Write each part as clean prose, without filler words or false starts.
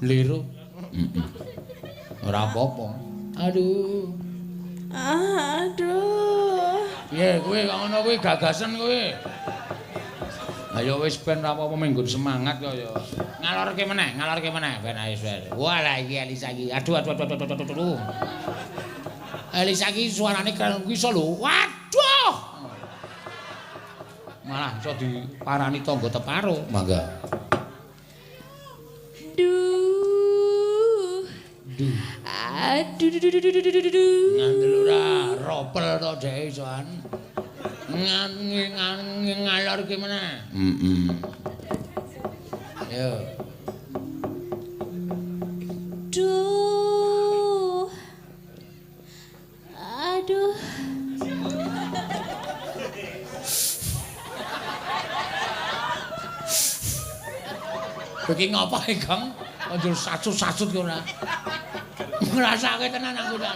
Blero. Heeh. Ora apa-apa. Aduh. Aduh. Piye kowe kok ngono kuwi gagasen kowe? Ayo wis ben ora apa-apa menggon semangat kok ya. Ngalorke meneh ben ayo wis. Walah iki Elisa iki. Aduh aduh aduh aduh aduh aduh. Elisa iki suarane keren iso lho. Waduh. Malah iso diparani tangga teparo. Mangga. Duh. Duh. Aduh duh duh duh duh duh duh. Ngandel ora ropel to dhek isoan. Ngalor ki meneh. Heeh. Yo. Duh. Aduh. Iki ngopo iki, Gong? Njur sacut-sacut ki ora. Ngrasake tenan aku tak.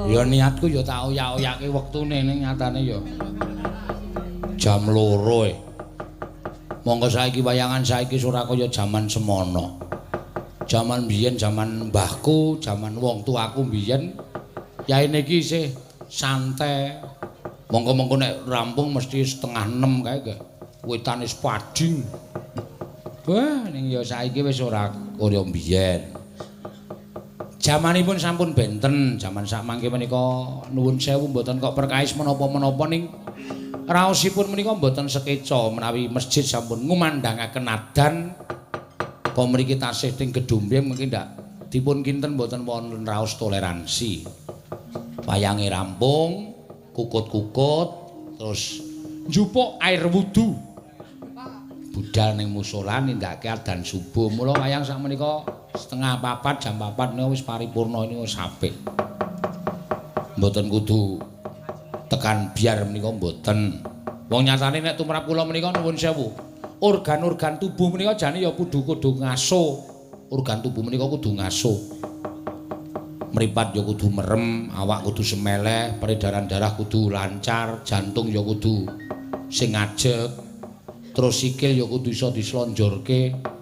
Ya niatku ya tak oyak-oyake wektune ning nyatane ya jam 2 e. Monggo saiki wayangan saiki ora kaya jaman semono. Jaman biyen, jaman mbahku, jaman wong tuaku biyen, yaene iki isih santai. Monggo-monggo nek rampung mesti 5:30 kae gak. Wetane wis padhing. Wah, ning ya saiki wis ora kaya biyen. Jamanipun sampun benten, jaman sakmangke menika nuwun sewu mboten kok perkais menapa-menapa ning raosipun menika mboten sekeca menawi masjid sampun ngumandhangaken adzan. Kok mriki tasih teng Gedhumbyeng mungkin ndak dipun kinten mboten wonten raos toleransi. Wayange rampung, kukut-kukut, terus njupuk air wudu. Budal ning musala nindakake adzan subuh. Mula wayang sakmenika 3:30 jam 4 niku wis paripurna niku wis apik. Mboten kudu tekan biar menika mboten. Wong nyatane nek tumrap kula menika nuwun sewu. Organ-organ tubuh menika jane ya kudu ngaso. Organ tubuh menika kudu ngaso. Mripat ya kudu merem, awak kudu semeleh, peredaran darah kudu lancar, jantung ya kudu sing ngajeg. Terus sikil ya kudu iso dislonjorke.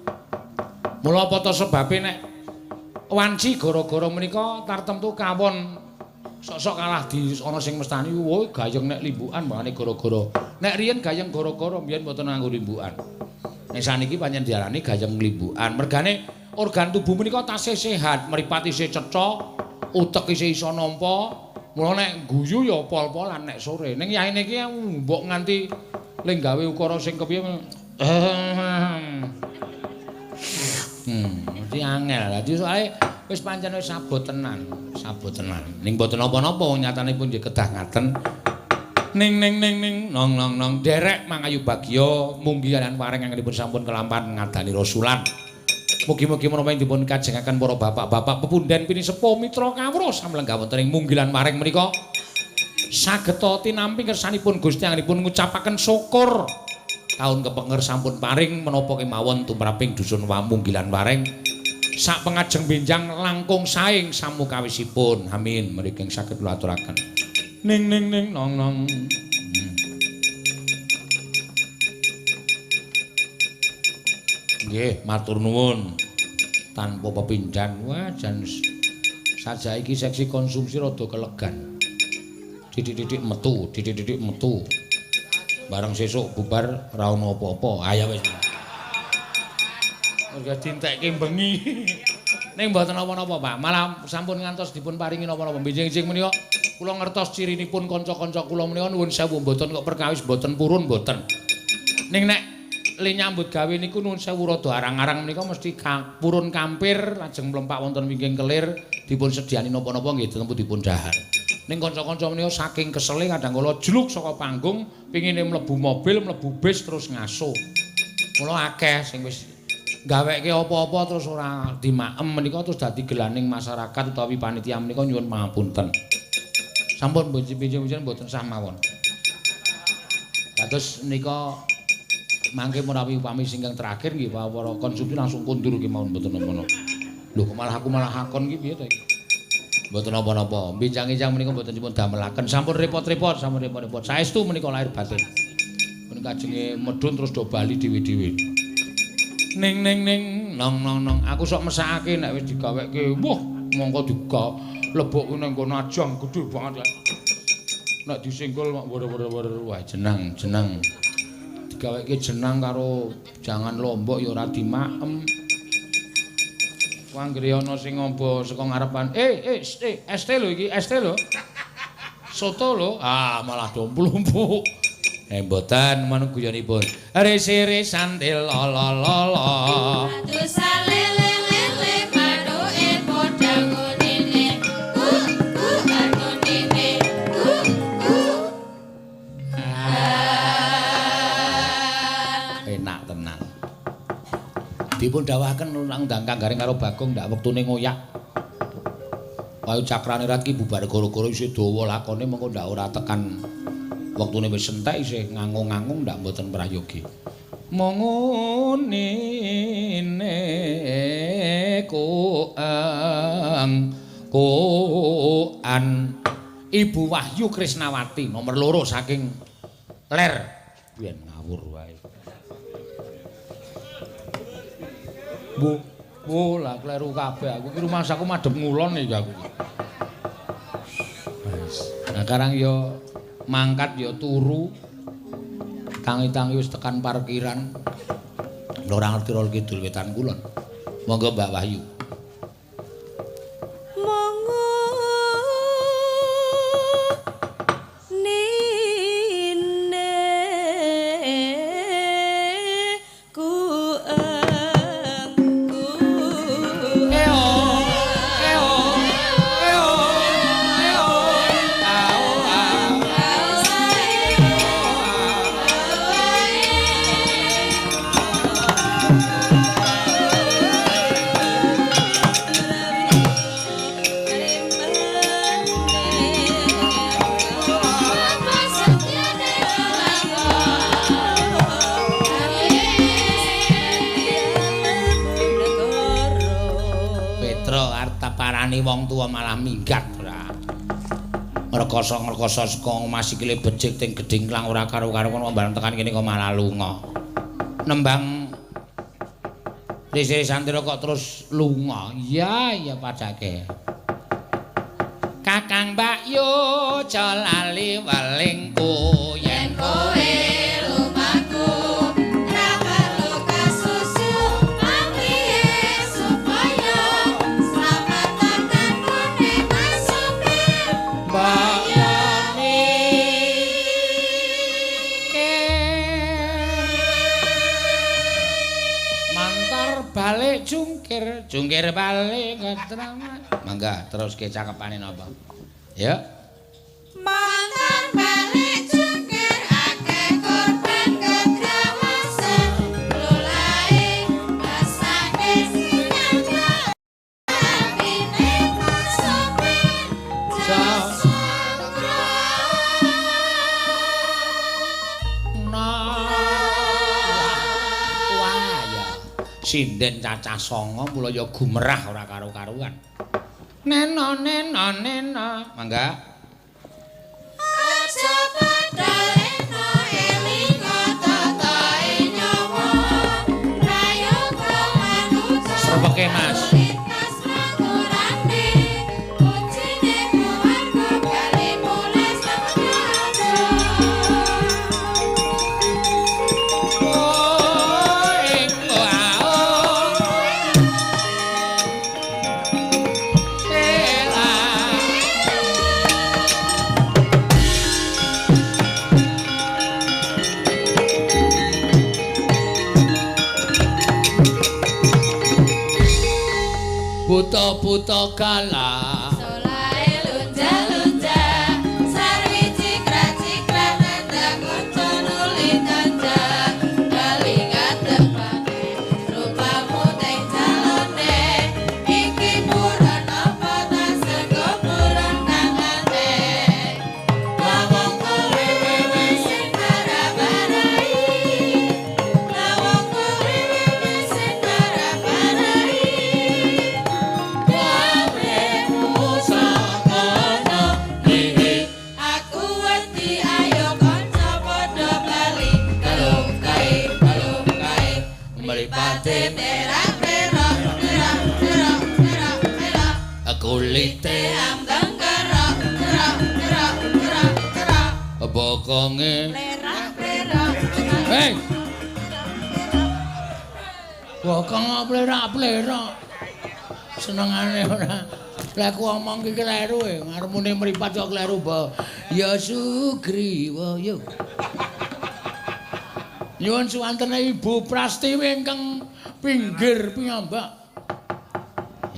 Mula apa ta sebabe nek wanci gara-gara menika tartemtu kawon sok-sok kalah di ana sing mestani, woi gayeng nek limbukan mangane gara-gara. Nek riyen gayeng gara-gara mbiyen mboten nganggo limbukan. Nek saniki pancen diarani gayeng limbukan. Mergane organ tubuh menika tasih sehat, mripat isih cetha, utek isih iso nampa. Mula nek guyu ya pol-polan nek sore. Ning yaene iki mbok nganti ling gawe ukara sing kepiye. Mesti angel. Dadi soalé wis pancen wis sabot tenan, sabot tenan. Ning mboten napa-napa wong nyatanipun nggih kedah ngaten. Ning ning ning ning nong nong nong derek mangayu bagya munggi lan wareng anggenipun sampun kelampan ngadani rasulan. Mugi-mugi menapa ing dipun kajengaken para bapak-bapak pepunden pinisepuh mitra kawruh samlenggah wonten ing munggilan wareng menika sageta tinampi kersanipun Gusti anggenipun ngucapaken syukur. Taun kepenger sampun paring menapa kemawon tumraping dusun Wamunggilan Wareng sak pengajeng benjang langkung saing samukawisipun. Amin. Mriki saged kula aturaken. Ning ning ning nong nong. Nggih, matur nuwun. Tanpa pepindhan, wah jan Saja iki seksi konsumsi rada kelegan. Didik-didik metu, didik-didik metu. Bareng sesuk bubar ora ono apa-apa. Ayo wis. Wis dientekke bengi. Ning mboten napa-napa, Pak. Malah sampun ngantos dipun paringi napa-napa. Benjing-benjing menika kula ngertos cirinipun kanca-kanca kula menika nuwun sewu mboten kok perkawis mboten purun mboten. Ning nek le nyambut gawe niku nuwun sewu rada arang-arang menika mesti purun kampir lajeng mlempak wonten wingking kelir dipun sediani napa-napa nggih tempu dipun dahar. Ning kanca-kanca menika saking kesele kadang kala jluk saka panggung pingine mlebu mobil, mlebu bis terus ngaso. Mula akeh sing wis gaweke apa-apa terus ora dimaem menika terus dadi gelaning masyarakat utawi panitia menika nyuwun pangapunten. Sampun benjing-benjing mboten sah mawon. Dados menika mangke menawi upami sing terakhir nggih para konsumsi langsung kondur nggih mawon mboten napa-napa. Lho kok malah aku malah akon iki piye to iki? Mboten napa-napa. Benjang-benjang menika mboten dipun damelaken. Sampun repot-repot, sampun repot-repot. Saestu menika lahir batin. Menika kajenge medhun terus do bali dhewe-dhewe. Ning ning ning nong nong nong aku sok mesakake nek wis digaweke wah mongko diga lebokke nang kono ajang gedhe banget nek disenggol mak wor-wor wah jenang jenang digaweke jenang karo jangan lombok ya ora dimaem. Anggere ana sing ngombo saka ngarepan ST lho iki ST lho soto lho ah malah do mlumpuk. Mboten manung guyonipun. Risi-risi santil la la la. Aduh salele-lele bathuke padha ngunine. Ku ku ngunine. Ku ku. Enak tenan. Dipun dawuhaken nang ndang Kang Gareng karo Bagong ndak wektune ngoyak. Wayu cakrane rat ki bubar gara-gara isih dawa lakone mengko ndak ora tekan wektune wis entek isih ngangung-ngangung ndak mboten prayogi. Mongunine koang koan Ibu Wahyu Krisnawati nomor 2 saking Ler. Biyen ngawur wae. Bu, bu lah kleru kabeh aku iki rumangsaku madhep ngulon iki aku. Wis. Nah karang yo mangkat ya turu tangi-tangi wis tekan parkiran ora ngerti rol kidul wetan kulon. Monggo Mbak Wahyu. Monggo nine ku engku eo eo eo eo ao ao. Petro arep parani wong tuwa malah minggat ora. Ngrekoso-ngrekoso saka omah sikile becik teng gedhing klang ora karo-karo kono bareng tekan kene kok malah lunga. Nembang Risi Santira kok terus lunga. Iya, iya padake. Kakang Mbak Yu aja lali welingku yen kowe lumaku ra perlu kasusu pamriye supaya slamet tekan kene masuke Mbak Mantar balik jungkir, jungkir balik ketraman. Mangga terus ke cakepane napa? Ya. Mantar balik jungkir akeh korban kedrawasan lolae rasane sinyal atine masuke jasukra. Wah ya. Sinden cacah 9 mula ya gumerah ora karo-karuan. Neno neno neno. Mangga. Aja padha lena elinga tatae nyawa prayoga manungsa. Srepeke Mas. Lintas maturane Buta-buta galak. Solahe lunja-lunja, sarwi cikra-cikra nandang kanca nuli tanjak. Bali ngadeg pane, rupamu teng calone. Iki purun apa ta sego purun tangane. Lawang kowe wewe sing bara-barai. Lawang kowe wewe sing bara-barai. Gawe pusakana aku wedi ayo kanca padha bali. Kalung kae kalung kae Mripate terak terok terok terok terok terok kulite ambang kerok kerok kerok kerok kerok bokonge. Lerak lerok. Hei. Bokong plerak-plerak. Senengane ora. Lah aku omong iki kleru e, ngarepune mripat kok kleru, Mbak. Ya Sugriwa yo. Nyuwun suwantene Ibu Prastiwi ingkang pinggir piyambak.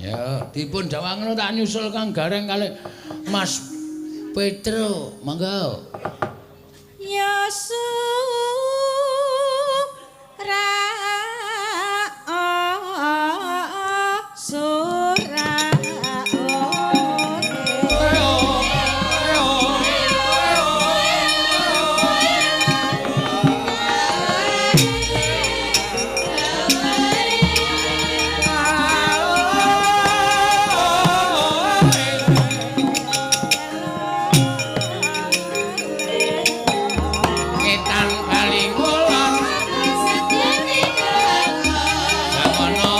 Ya, dipun dawangno tak nyusul Kang Gareng kalih Mas Petro, monggo. Ya sura Ngetan bali kulon jangono.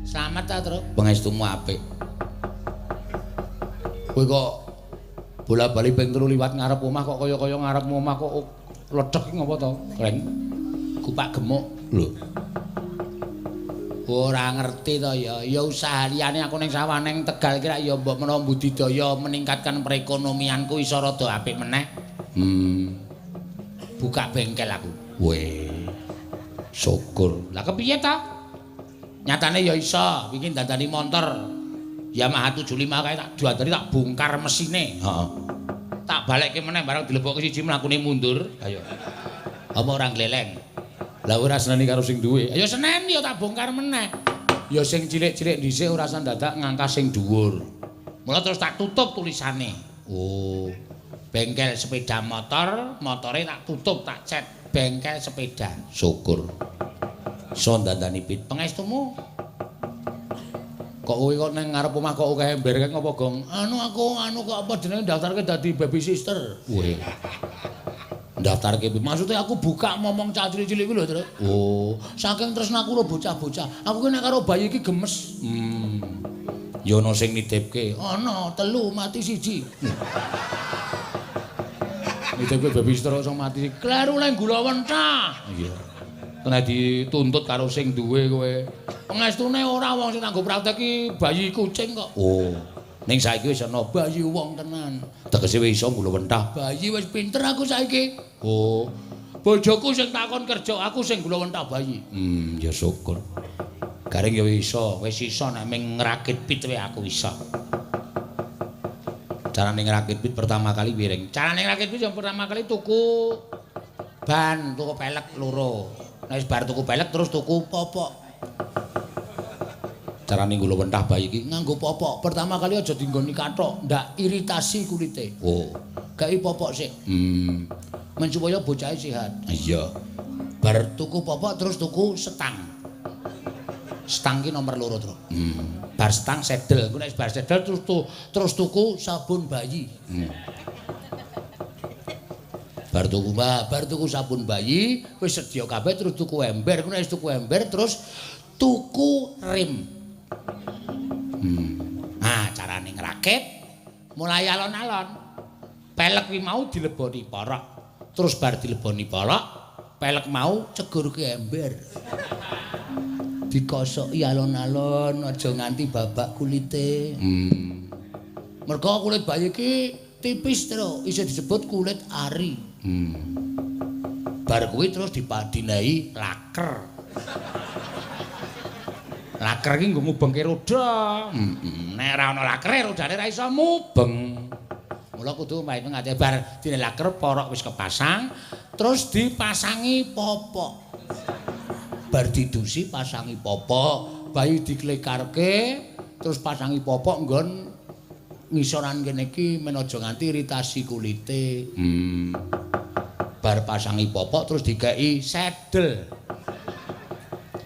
Slamet ta, Truk? Pangestumu apik. Kowe kok bola-bali ping 3 liwat ngarep omah kok kaya-kaya ngarep omah kok ledhek iki ngapa to? Reng. Gupak gemuk. Lho. Ora ngerti to ya. Ya usaha liyane aku ning sawah ning Tegal iki rak ya mbok menawa budidaya meningkatkan perekonomianku iso rada apik meneh. Buka bengkel aku. Weh. Syukur. Lah kepiye ta? Nyatane ya iso, wingi dandani montor Yamaha 75 kae tak dandani tak bongkar mesine. Heeh. Tak balekke meneh barang dilebokke siji mlakune mundur. Ayo. Apa ora gleleng? Lah ora seneni karo sing duwe. Ayo senen ya tak bongkar meneh. Ya sing cilik-cilik dhisik ora usah dadak ngangkas sing dhuwur. Mula terus tak tutup tulisane. Oh. Bengkel sepeda motor, motore tak tutup, tak cat bengkel sepeda. Syukur. Iso dandani pit. Pangestumu. Kok kowe kok nang ngarep omah kok akeh ember kae ngopo, Gong? Anu aku anu kok apa jenenge daftarke dadi baby sister. Weh. Daftarke maksudnya aku buka momong cah cilik-cilik kuwi lho, Truk. Oh, saking tresnaku karo bocah-bocah. Aku ki nek karo bayi iki gemes. Ya ana sing nitipke. Ana, 3 mati 1. Nitipke baby sister kok iso mati. Kleru lek gula wentah. Iya. Kena dituntut karo sing duwe kowe. Pengestune ora wong sing nganggo praktek iki bayi kucing kok. Oh. Ning saiki wis ana bayi wong tenan. Tegese wis iso gula wentah. Bayi wis pinter aku saiki. Oh. Bojoku sing takon kerja, aku sing gula wentah bayi. Ya syukur. Garing ya iso, wis iso nek ming ngrakit pit wae aku iso. Carane ngrakit pit pertama kali piring. Carane ngrakit pit yang pertama kali tuku ban, tuku pelek loro. Nek wis bar tuku pelek terus tuku popok. Carane gula wentah bayi iki nganggo popok. Pertama kali aja dinggoni kathok, ndak iritasi kulite. Oh, gawe popok sik. Men supaya bocahe sehat. Iya. Bar tuku popok terus tuku setang. Setang ki nomor 2, Truk. Bar setang sedel. Ku nek bar sedel terus terus tuku sabun bayi. Bar tuku bar tuku sabun bayi, wis sedia kabeh terus tuku ember. Ku nek wis tuku ember terus tuku rem. Nah, carane ngrakit mulai alon-alon. Pelek kuwi mau dileboni porok. Terus bar dileboni porok, pelek mau cegurke ember. Dikosoki alon-alon aja nganti babak kulite. Mergo kulit bayi iki tipis terus, isih disebut kulit ari. Bar kuwi terus dipadinai laker. Laker iki nggo mubengke roda. Nek ora ana lakere rodane ora iso mubeng. Mula kudu main ngate bar dine laker porok wis kepasang, terus dipasangi popok. Bar didusi pasangi popok, bayi diklekarke, terus pasangi popok nggon ngisoran kene iki men aja nganti iritasi kulite. Bar pasangi popok terus dikeki sedel.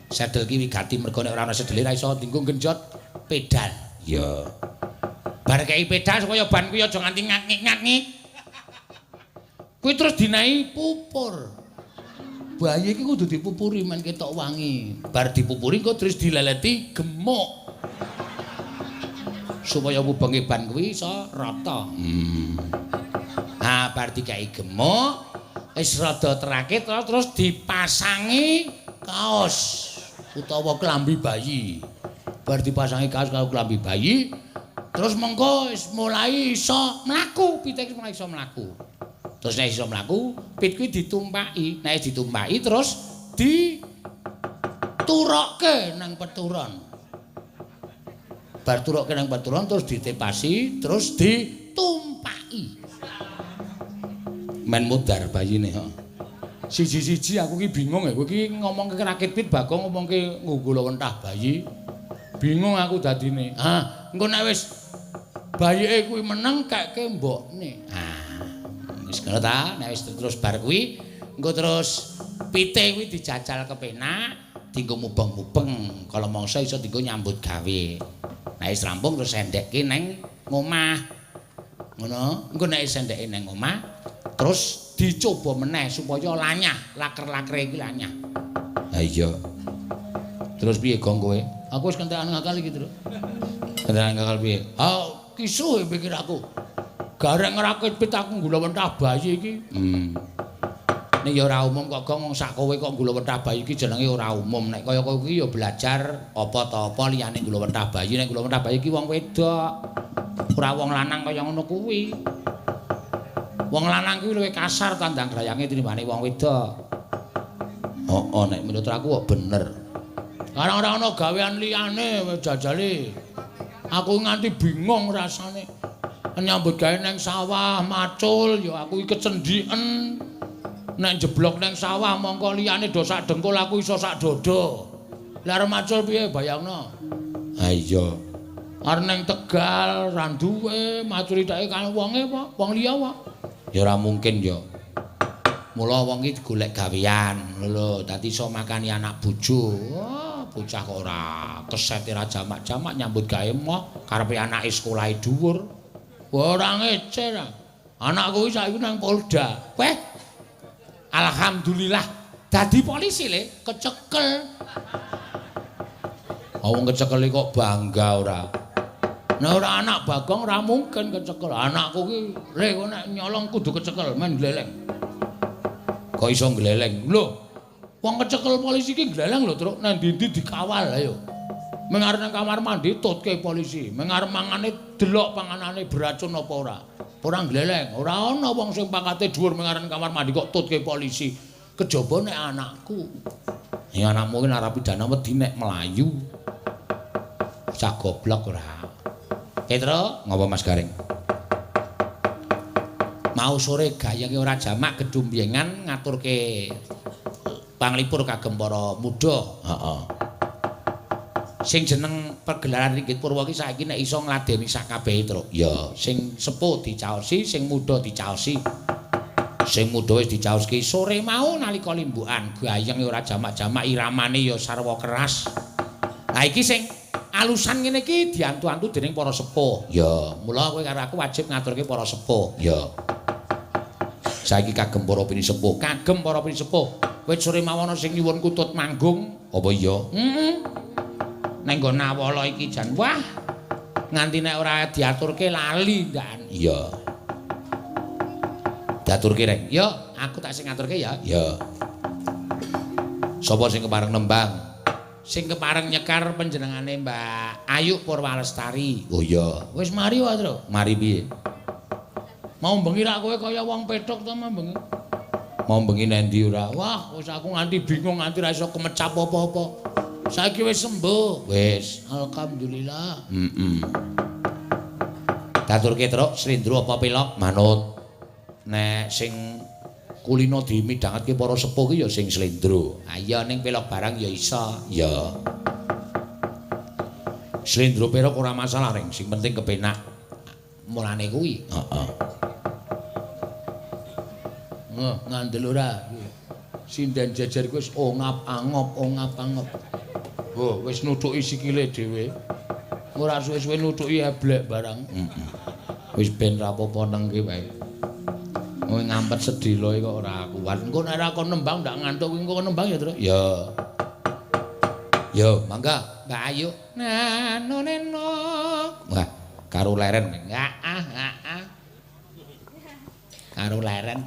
Sedel ki wigati mergo nek ora ana sedele ora iso dienggo genjot pedal. Iya. Bar kei pedal supaya ban kuwi aja nganti ngak-ngik-ngak-ngik. Kuwi terus dinahi pupur. Bayi iki kudu dipupuri men ketok wangi. Bar dipupuri engko terus dileleti gemuk. Supaya mubenge ban kuwi iso rata. Nah, bar dikei gemuk wis rada terakit terus dipasangi kaos utawa klambi bayi. Bar dipasangi kaos karo klambi bayi, terus mengko wis mulai iso mlaku, pite wis mulai iso mlaku. Terus nek iso mlaku, pit kuwi ditumpaki. Nek ditumpaki terus diturokke nang peturon. Bar turokke nang peturon terus ditepasi, terus ditumpaki. Men mudar bayine, heeh. Siji-siji aku ki bingung ya, kowe ki ngomongke rakit pit Bagong ngomongke nggula wentah bayi. Bingung aku dadine. Ah, engko nek wis bayike kuwi meneng kekke mbokne. Ah, wis ngono ta, nek wis terus bar kuwi engko terus pite kuwi dijajal kepenak, dienggo mubeng-mubeng, kala mangsa iso dienggo nyambut gawe. Nek wis rampung terus endekke nang omah. Ngono, engko nek wis endeke nang omah terus dicoba meneh supaya lanyah, laker-lakere iki lanyah. Ha iya. Terus piye Gong kowe? Aku wis kentekan ngakal iki, Truk. Kentekan ngakal piye? Ah, kisuh pikir aku. Gareng ngrakit pit aku nggula wentah bayi iki. Nek ya ora umum kok Gong, wong sak kowe kok nggula wentah bayi iki jenenge ora umum. Nek kaya kowe iki ya belajar apa ta apa liyane nggula wentah bayi. Nek nggula wentah bayi iki wong wedok. Ora wong lanang kaya ngono kuwi. Wong lanang kuwi luwih kasar tandang grayange tinimbane wong wedok. Heeh, nek menurut aku kok bener. Karang ora ana gawean liyane jajale. Aku nganti bingung rasane. Nyambut gawe nang sawah macul ya aku iki kecendiken. Nek jeblok nang sawah mongko liyane do sak dengkul aku iso sak dodo. Lah arep macul piye bayangno? Ha iya. Arep nang Tegal ra duwe macul ithake kan wonge apa? Wong liya apa? Ya ora mungkin ya. Mula wong iki digolek gawean lho, dadi iso makani anak bojo. Wah, bocah kok ora kesete ra jamak-jamak nyambut gawe moh karepe anake sekolahe dhuwur. Wah, ora ngece ra. Anakku iki saiki nang Polda. Weh. Alhamdulillah dadi polisi le, kecekel. Oh, wong kecekel kok bangga ora. Nek ora anak Bagong ora mungkin kecekel. Anakku ki le kok nek nyolong kudu kecekel men gleleng. Kok iso gleleng? Lho, wong kecekel polisi ki gleleng lho, Truk. Nang ndi-ndi dikawal ayo. Meng arep nang kamar mandi tutke polisi. Meng arep mangane delok panganane beracun apa ora. Ora gleleng, ora ana wong sing pangkate dhuwur meng arep nang kamar mandi kok tutke polisi. Kejaba nek anakku. Ya anakmu ki narapidana wedi nek mlayu. Cah goblok ora. Petro, ngopo Mas Gareng? Mau sore gayenge ora jamak gedhumbyengan ngaturke panglipur kagem para muda. Heeh. Sing jeneng pergelaran Ringgit Purwa ki saiki nek iso ngladeni sakabehe, Truk. Ya, sing sepuh dicaosi, sing muda dicaosi. Sing muda wis dicaoski sore mau nalika limbukan, gayenge ora jamak-jamak, iramane ya sarwa keras. Lah iki sing alusan ngene iki diantu-antu dening para sepuh. Ya, mula kowe karo aku wajib ngaturke para sepuh. Ya. Saiki kagem para pinisepuh, kagem para pinisepuh. Wit sore mawon sing nyuwun kutut manggung. Apa iya? Heeh. Neng nggon Nawala iki jan wah. Nganti nek ora diaturke lali ndan. Iya. Diaturke rek. Yo, aku tak sing ngaturke ya. Ya. Sapa sing kepareng nembang? Sing kepareng nyekar panjenengane Mbak Ayu Purwalestari. Oh iya. Wis mari wae, Tru. Mari piye? Mau bengi rak kowe kaya wong pethuk to mau bengi. Mau bengi nendi ora? Wah, wis aku nganti bingung nganti ra iso kemecap apa-apa. Saiki wis sembuh. Wis, alhamdulillah. Heeh. Daturke, Truk, slendro apa pelok? Manut. Nek sing kulino dimidhangetke para sepuh ki ya sing slendro. Ha iya ning pelok barang ya iso. Ya. Slendro pelok ora masalah ring, sing penting kepenak. Mulane kuwi. Heeh. Ngeh, ngandel ora. Sinden jejer kuwi wis ongap-angop, ongap-angop. Oh, wis nuthuki sikile dhewe. Ora suwe-suwe nuthuki eblek barang. Heeh. Wis ben ra apa-apa nengke wae. Kowe ngampet sedhela kok ora kuat. Engko nek ora kon nembang ndak ngantuk kuwi engko kon nembang ya, Truk. Ya. Yo, mangga Mbak Ayu. Nano neno. Wah, karo leren. Heeh, heeh. Karo leren.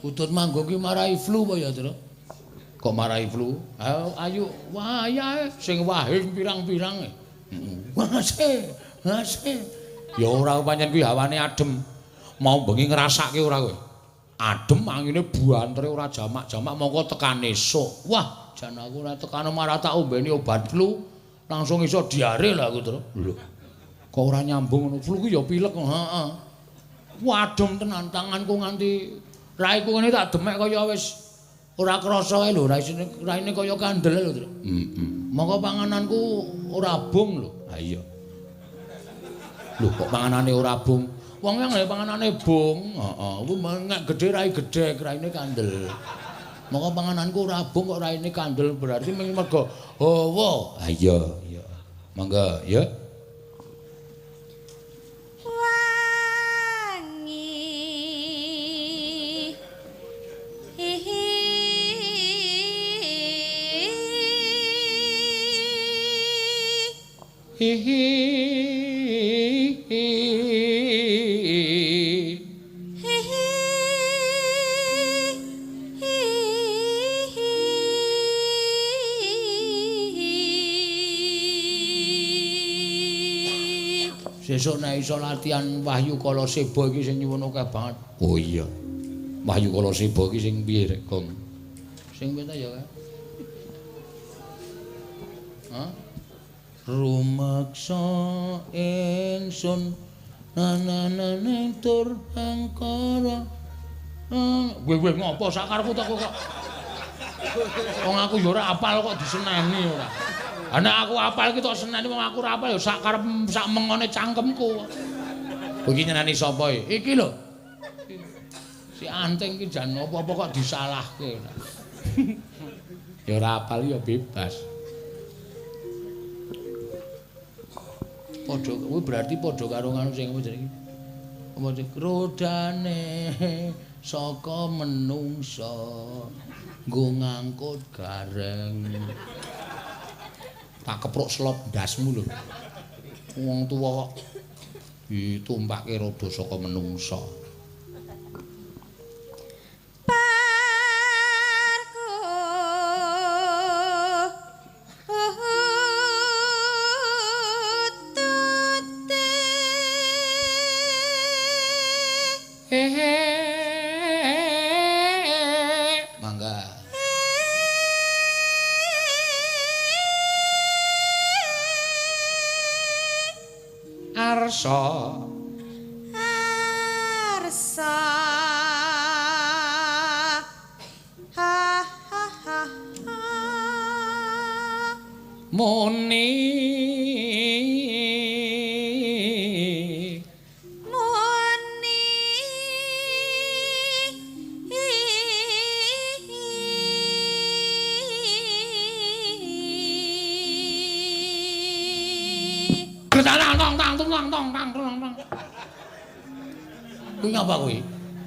Utut manggung ki marai flu apa ya, Tru? Kok marai flu? Ayo, ayo, wayahe sing wahing pirang-pirang. Heeh. Wase, wase. Ya ora pancen kuwi hawane adem. Mau bengi ngrasake ora kowe? Adem angine buantere ora jamak-jamak mongko tekan esuk. Wah, jan aku ora tekan marah tak ombeni obat flu, langsung iso diare lah aku, Tru. Lho. Kok ora nyambung ngono? Flu ku ya pilek, heeh. Wadem tenan tanganku nganti raiku ngene tak demek kaya wis ora krasa ae lho, raine kaya kandel lho, Tru. Heeh. Mongko pangananku ora bung lho. Ha iya. Lho kok panganane ora bung? Wong yang lha panganane bung, heeh, kuwi nek gedhe rai gedhek, raine kandel. Mongko pangananku ora bung kok raine kandel berarti mung mergo hawa. Ha iya, iya. Monggo, ya. Sesuk nek iso latihan Wahyu Kalaseba iki sing nyuwun akeh banget. Oh iya. Wahyu Kalaseba iki sing piye rek, Gong? Sing piye ta ya, Kak? Hah? Rumeksa ingsun nananane tur angkara. Kowe ngopo sakarepku ta kok? Wong aku ya ora apal kok diseneni ora. Ha nek aku apal iki tok seneni wong aku ora apal ya sak karep sak mengone cangkemku. Kowe iki nyeneni sapa iki? Iki lho. Si anting iki jan apa-apa kok disalahke. Ya ora apal ya bebas. Padha kuwi berarti padha karo nganu sing apa jenenge? Apa jenenge? Rodane saka menungsa nggo ngangkut gareng. Tak kepruk slop ndasmu lho. Wong tuwa kok ditumpake roda saka menungsa. Mangga. Arsa. Arsa. Ha ha ha ha. Muni. Muni. Getanang tong tang tong tang tong tang tong tang. Kuwi ngapa kuwi?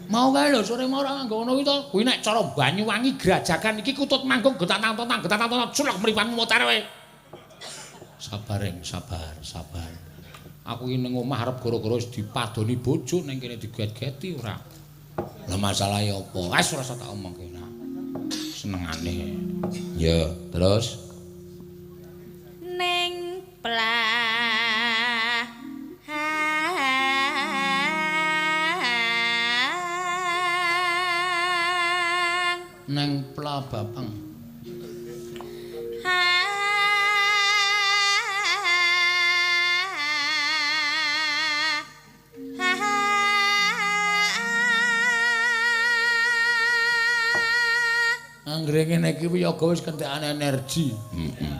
Mau kae lho sore mau ora nganggo ngono kuwi to. Kuwi nek cara Banyuwangi Grajagan iki kutut manggung getanang tong tang getanang tong sulak mripatmu mutar kowe. Sabar eng, sabar, sabar. Aku iki ning omah arep gara-gara wis dipadoni bojo ning kene diget-geti ora. Lah masalahe apa? Wis ora usah tak omongke nah. Senengane. Ya, terus ning neng Plabapang. Anggere ngene iki wiyaga wis kentekan energi. Heeh.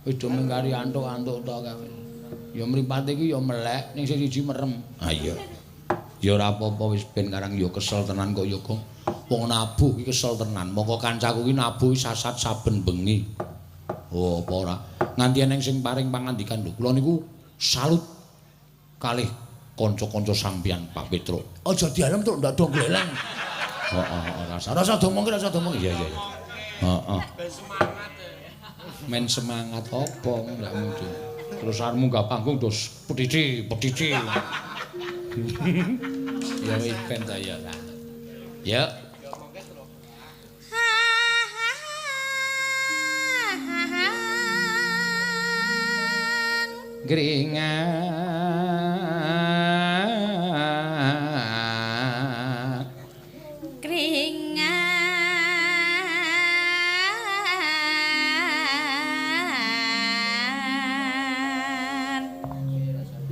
Wis do mengkari antuk-antuk tok kae. Ya mripate iki ya melek ning sing siji merem. Ha iya. Ya ora apa-apa wis ben karang ya kesel tenan kok ya, Gong. Wong nabuh iki kesel tenan. Mongko kancaku iki nabuh sasat saben bengi. Oh, apa ora? Nganti eneng sing paring pangandikan lho. Kula niku salut kalih kanca-kanca sampeyan Pak Petruk. Aja dialem truk ndak do gleleng. Heeh, ora usah. Ora usah diomongke, ora usah diomongke. Iya, iya, iya. Heeh. Ben semangat. Men semangat apa ndak mungkin. Terus arep munggah panggung dos petici, petici. Ya wis ben ta ya ta. Ya. Gringat kringat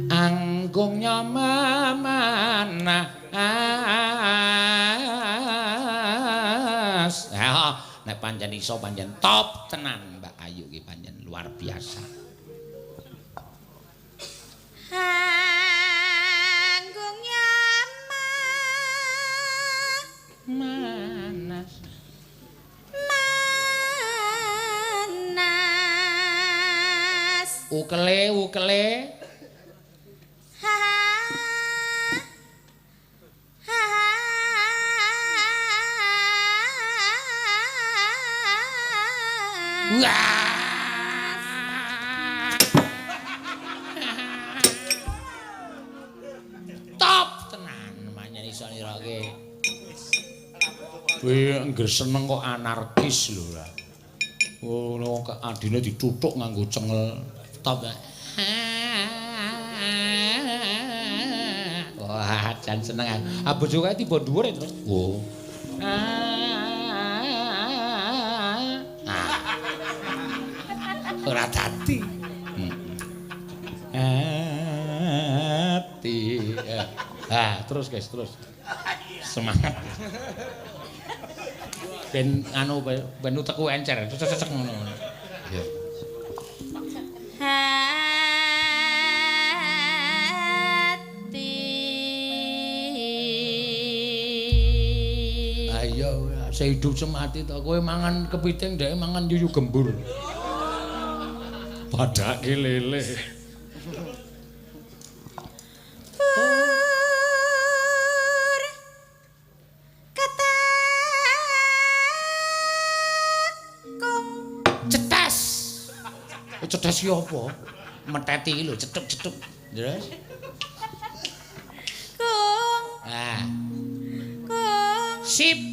anggung nyamana. Ya, nek pancen iso pancen top tenan Mbak Ayu ki pancen luar biasa. Anggung manas manas ukele ukele ha ha. Wah. Top tenan manyen iso nirake. Kowe angger seneng kok anarkis lho ora. Ngono kok adine dituthuk nganggo cengel top. Wah, jan seneng. Ah bojo kae tiba dhuwur terus. Oh. Ora dadi. Ati. Ah, terus guys, terus. Semangat. Ben anu ben utekku encer, cecek ngono. Ya. Hati. Ayo, sehidup semati to. Kowe mangan kepiting, dhek mangan yuyu gembur. Padake lele. Pur ketekung Cetes. Cetes ki apa? Meteti iki lho, cetuk-cetuk. Terus? Kung Ah, kung sip.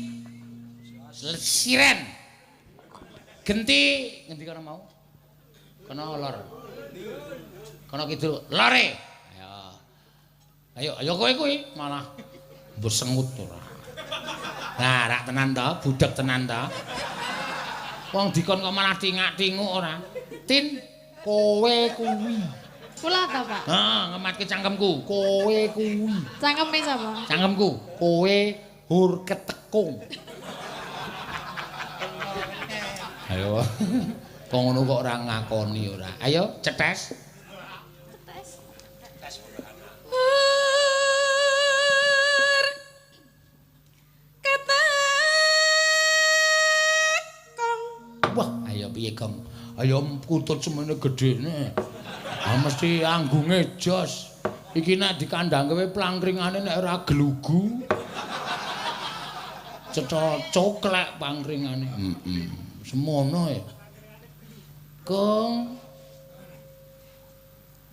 Siren. Genti, ngendi kono mau? Kono lor. Kono kidul, lore. Ayo. Ayo, ayo kowe kuwi malah mbesengut ora. Nah, rak tenan to, budhek tenan to. Wong dikon kok malah tingak-tinguk ora. Tin, kowe kuwi. Kula ta, Pak? Heeh, ngematke cangkemku. Kowe kuwi. Cangkeme sapa? Cangkemku, kowe hur ketekung. Ayo. Kok ngono kok ora ngakoni ora. Ayo, cetes. Pur ketekung Wah, ayo piye, Gong? Ayo kutut semene gedene. Ah mesti anggunge jos. Iki nek dikandhangke kowe plangkringane nek ora glugu. Cetha coklek pangkringane. Heeh. Semono ya. Kong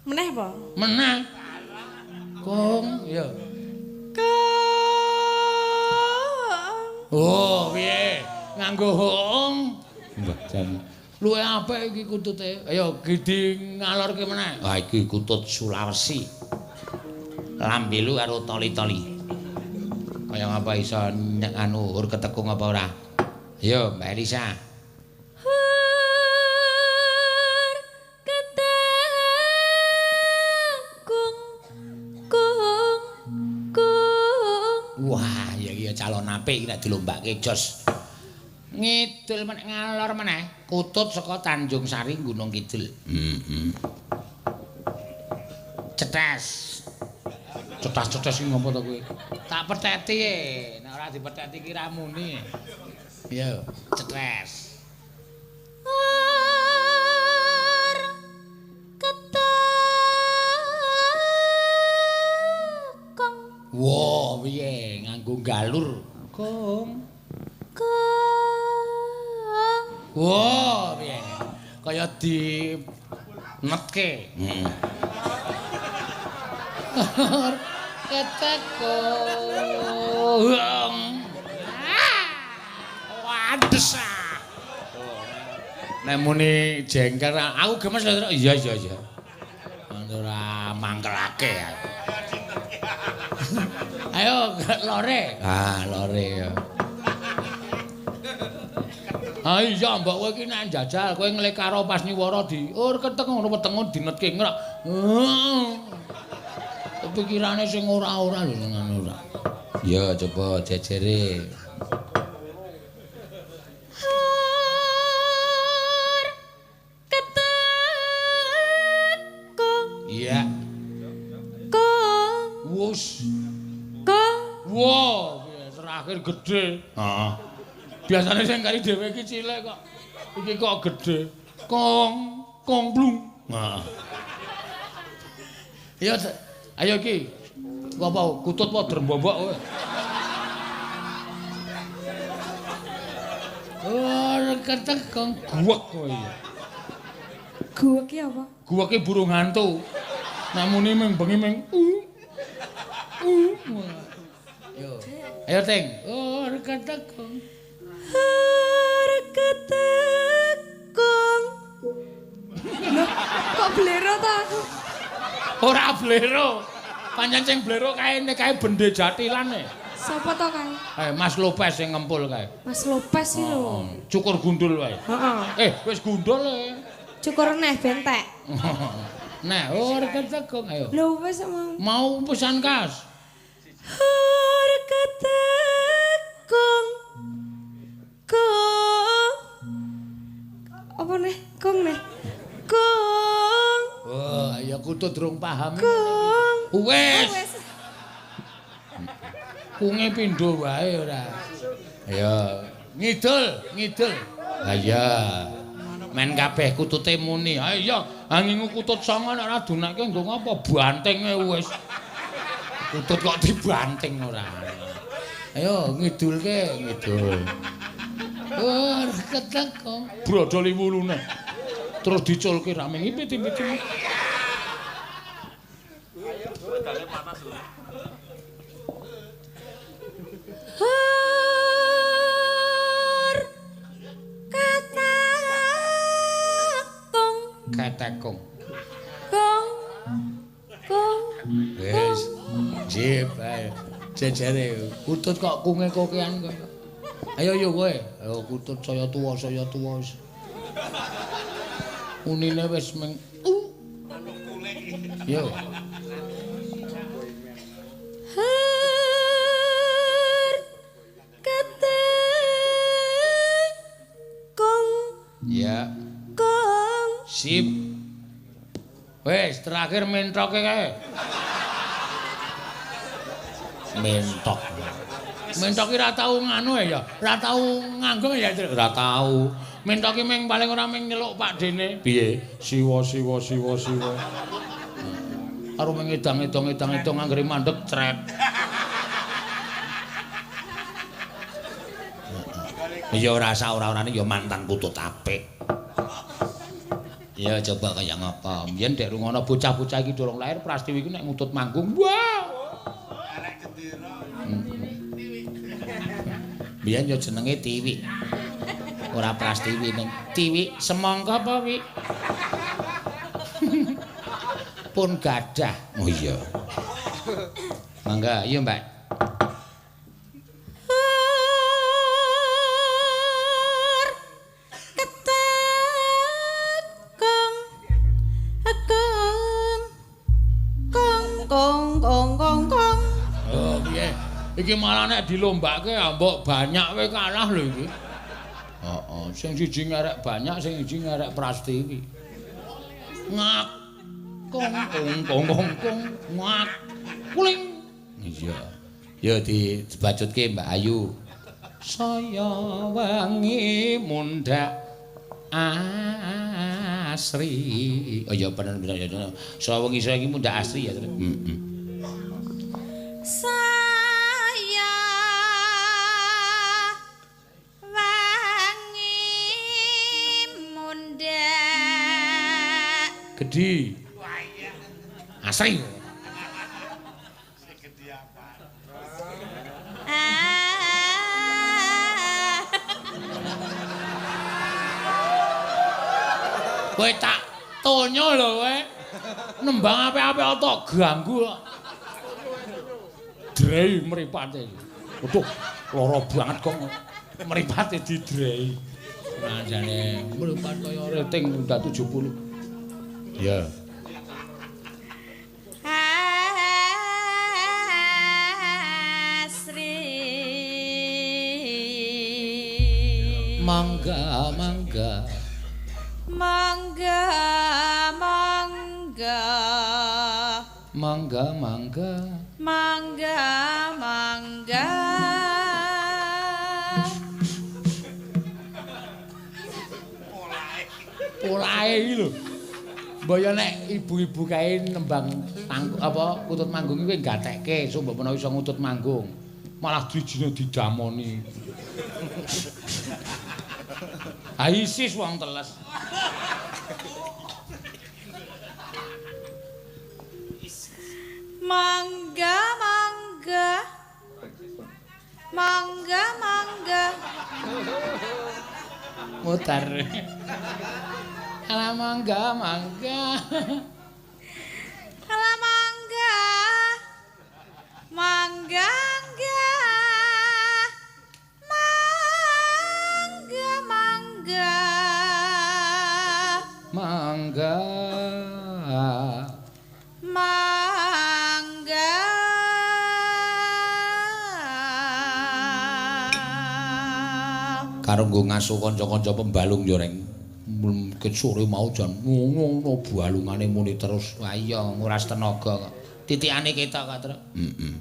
Meneh apa? Meneh. Kong, ya. Kong. Oh, piye? Nganggo hoong. Mbah jan. Luwe apik iki kutute. Ayo gidi ngalorke meneh. Ah iki kutut Sulawesi. Lambelu karo toli-toli. Kaya ngapa iso nek anu ur ketekung apa ora? Ayo Mbak Elisa. Hur ketekung kung kung. Wah, iya iya calon apik iki nek dilombake jos. Ngidul meneh ngalor meneh, kutut saka Tanjung Sari Gunung Kidul. Heeh. Cetes. Cetas-cetes iki ngopo to kowe? Tak peteti e, nek ora dipeteti ki ra muni. Iya, cetes. Hur ketekung. Wah, piye nganggo galur? Kong. Kong. Wah, piye? Kaya di netke. Heeh. Ketekung. Wades ah. Nek muni jengkel aku gemes lho. Iya iya iya. Ora mangkelake aku. Ayo lore. Ah, lore ya. Ah iya mbok kowe iki nek njajal kowe nglekaro pas nyuwara di ur ketek ngono wetenge dinetke ngrok. Pikirane sing ora-ora lho ngono ora. Ya coba jejere. Hur ketekung. Iya. Kong. Wus. Kong. Wah, terakhir gede. Heeh. Biasane sing kari dhewe iki cilik kok. Iki kok gede. Kong, kong blung. Heeh. Ya ayo iki. Apa kutut apa drembombok kowe? Oh, ketekung guwek kowe. Guwek ki apa? Guwek ki burung hantu. Nek muni ming bengi ming Yo. Ayo Ting. Oh, ketekung. Hur ketekung. Loh, kok blero ta aku? Ora blero. Pancen sing blero kae nek kae bende jatilan e. Sapa to kae? Mas Lopez sing ngempul kae. Mas Lopez iki lho. Cukur gundul wae. Heeh. Wis gundul e. Cukur neh bentek. Nah, ora ketekung ayo. Lho wis mau. Mau pesan kas. Hur ketekung. Kung. Apa neh? Kung neh. Kung. Oh, ya kutut durung paham. Kung. Wis. Kunge pindho wae ora. Ayo, ngidul, ngidul. Ha iya. Men kabeh kutute muni. Ha iya, angingu kutut songo nek ora dunake nggo ngapa bantinge wis. Kutut kok dibanting ora. Ayo ngidulke, ngidul. Oh, ketekung. Brodoli wulune. Terus diculke rame ngipit-ipit. Hur ketekung. Ketekung. Kong. Kong. Wis. Jip ae. Jejere kutut kok kunge kokean kok. Ayo yo kowe. Ayo kutut saya tuwa wis. Unine wis meng Yo. Hur ketekung. Ya. Kong. Sip. Wis, terakhir mentoke kae. Mentok. Mentok ki ora tau nganu ya, ora tau nganggo ya, ora tau. Minta ki ming paling ora ming nyeluk Pak Dene. Piye? Siwa siwa siwa siwa. Karo ming edang-edang edang-edang anggere mandek cret. Ya ora ora-orane ya mantan putut apik. Ya coba kaya ngapa. Mbiyen dek rungono bocah-bocah iki durung lahir Prastiwi iki nek ngutut manggung. Wah. Mbiyen ya jenenge Tiwi. Ora Prastiwi ning Tiwi semangka apa wi? Pun gadah. Oh iya. Mangga, iya Mbak. Ketekung kong kong kong kong kong kong. Oh piye? Iki malah nek dilombake mbok banyak kowe kalah lho iki. Heeh, sing siji ngerek banyak, sing siji ngerek Prastiwi. Ngak kong kong kong kong kong ngak kuling. Iya. Ya dibacutke Mbak Ayu. Saya wangi mundhak asri. Oh iya bener bener ya. Saya wengi saya iki mundhak asri ya. Heeh. Saya wangi mundhak Gedhi. Asri. Kowe tak tonyo lho kowe. Nembang apik-apik tok ganggu kok. Drei mripate. Waduh, lara banget kok mripate didrei. Nah jane mripat kaya rating udah 70. Ya. Asri. Mangga, mangga. Mangga, mangga. Mangga, mangga. Mangga, mangga. Polahe iki lho. Mbaya nek ibu-ibu kae nembang tanggung apa kutut manggung kuwi gatekke sok mbok menawa iso ngutut manggung. Malah drijine didamoni. Ha isis wong teles. Mangga, mangga. Mangga, mangga. Mutar. Alah mangga, mangga. Alah mangga. Mangga, mangga. Mangga, mangga. Mangga. Mangga. Karo nggo ngaso kanca-kanca pembalung yo reng. Ket sore mau jan ngono balungane muni terus. Wah iya nguras tenaga kok. Titikane ketok kok, Truk. Heeh.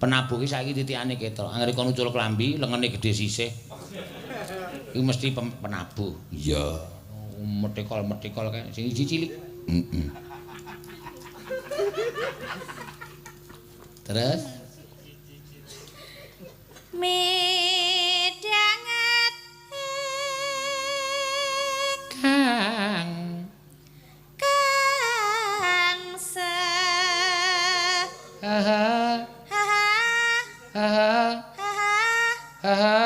Penabuh ki saiki titikane ketok. Anggere kon ucul klambi, lengene gedhe sisih. Iku mesti penabuh. Iya. Metikol-metikol kae sing iji cilik. Heeh. Terus Midhanget kang kang se ha ha ha ha ha ha ha ha.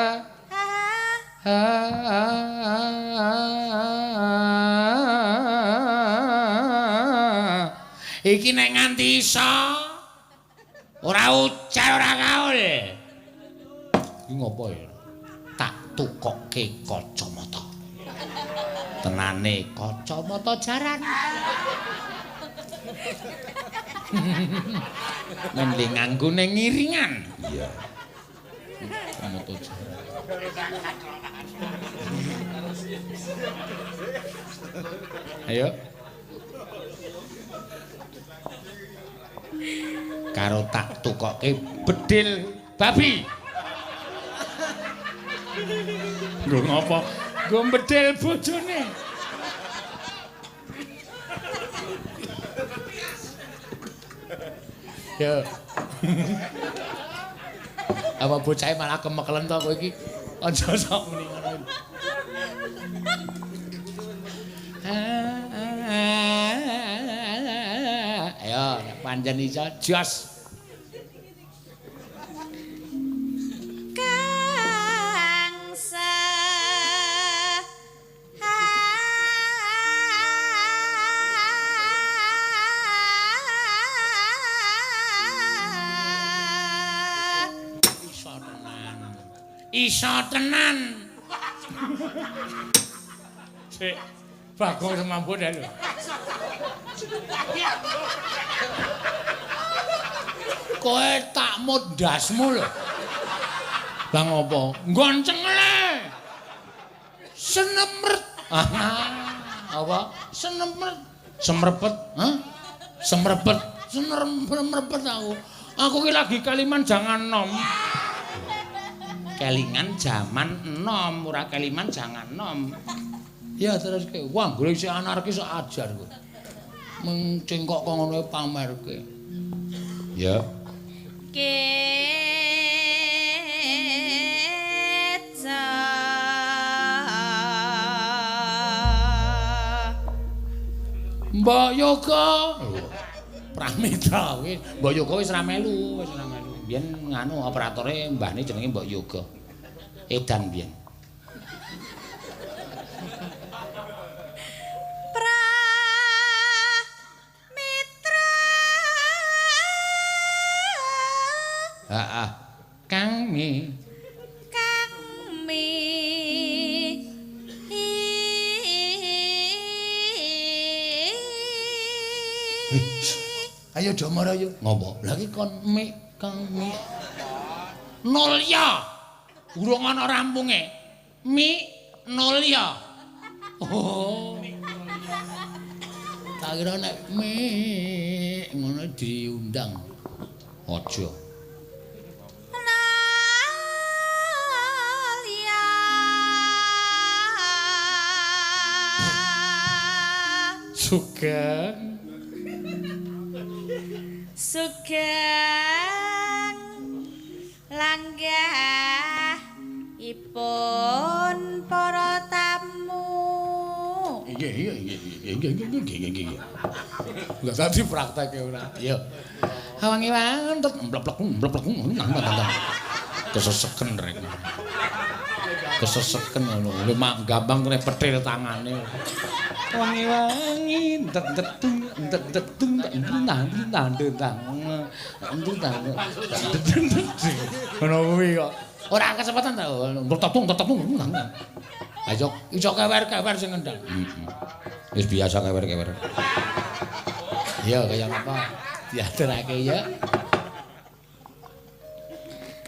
Iki nek nganti iso ora ujar ora kaul. Iki ngopo ya? Tak tukokke kacamata. Tenane kacamata jaran. Mending nganggo ning ngiringan. Iya. Kacamata jaran. Ayo. Karo tak tukokke bedil babi. Lho ngopo? Nggo bedhil bojone. Ya. Apa bocahe malah kemekelen to kowe iki? Aja sok muni ngono. Ayo, nek pancen iso jos. Kang Iso tenan. Iso tenan. Sik, Bagong semampu dah lho. Kowe tak mudasmu lho. Lah ngopo? Nggoncengle. Senemret. Apa? Senemret. Semrepet, hah? Semrepet. Senemrepet aku. Aku ki lagi kaliman jangan nom. Kelingan jaman enom, ora keliman jangan nom. Ya terus ke, wah golek si anarkis ajar kowe. Mengcengkok kok ngono pamerke. Ya. Keca. Mbok Yoga. Pramita kuwi, Mbok Yoga wis ra melu, wis ra melu. Biyen nganu operatore mbahne jenenge Mbok Yoga. Edan biyen. Pramitra. Heeh. Kang Mi. Kang Mi. Ayo do mara yo. Ngopo? Lah iki kon mi kang mi. Nol ya. Urung ana rampunge. Mi nol ya. Oh. Tak kira nek mi ngono diundang. Aja. Nol ya. Sugeng. Sugeng langgah ipun para tamu. Iya iya iya iya iya iya iya. Enggak tadi praktek ora. Iya. Awang-awang tet mblek-blek mblek-blek nang nang. Keseseken rek. Keseseken ngono. Lho mak gampang kene petil tangane. Wangi-wangi tet tet tung tet tet tung tang tang tang tang tang. Ngono kuwi kok. Ora kesempatan ta. Tung tung tung tung. Ayo iso kewer-kewer sing ngendang. Wis biasa kewer-kewer. Ya kaya ngapa? Diaturake ya.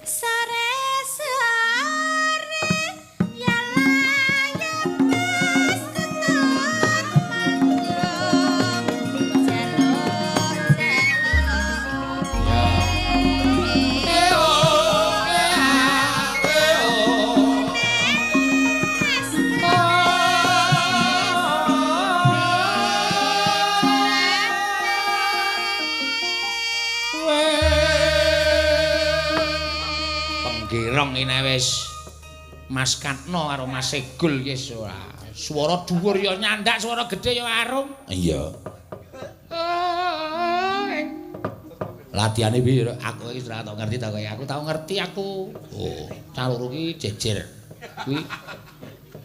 Sore-sore ya layang mas ketut manggung jaluk-jaluk. Ya. Penggirong ini wis Mas Katno karo Mas Egul wis ora. Swara dhuwur ya nyandak, swara gedhe ya arum. Iya. Latihane piye? Aku iki ora tau ngerti ta kowe. Aku tau ngerti aku. Oh, cah loro ki jejer. Kuwi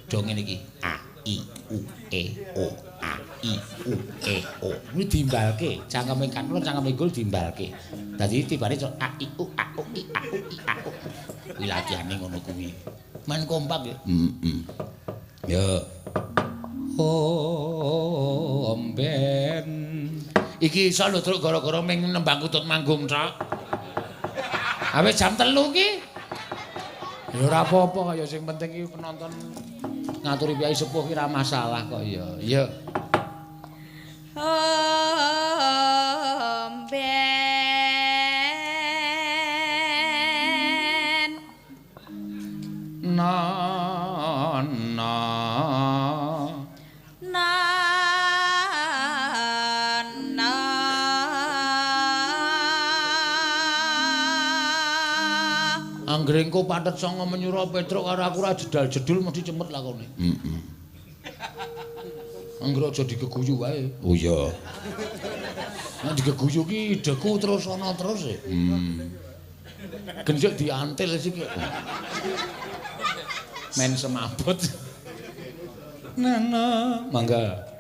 do ngene iki. A I U E O A I U E O. Kuwi diimbalke, cangkeme Katno cangkeme Egul diimbalke. Dadi tibane A I U A U I A U I A U. Kuwi latihane ngono kuwi. Men kompak ya. Heeh. Ya. Oh, omben. Iki iso lho Truk gara-gara ming nembang kutut manggung tok. Awis jam 3 ki. Ya ora apa-apa kaya sing penting iki penonton ngaturi piyai sepuh ki ora masalah kok ya. Ya. Omben. Na na. Anggere engko pathet sanga menyura Petruk karo aku ora jedal-jedul mesti cemet lakone. Heeh. Anggere aja digeguyu wae. Oh iya. Nek digeguyu ki ideku terus ana terus e. Genjek diantil sik. Men semabut. Nana, mangga.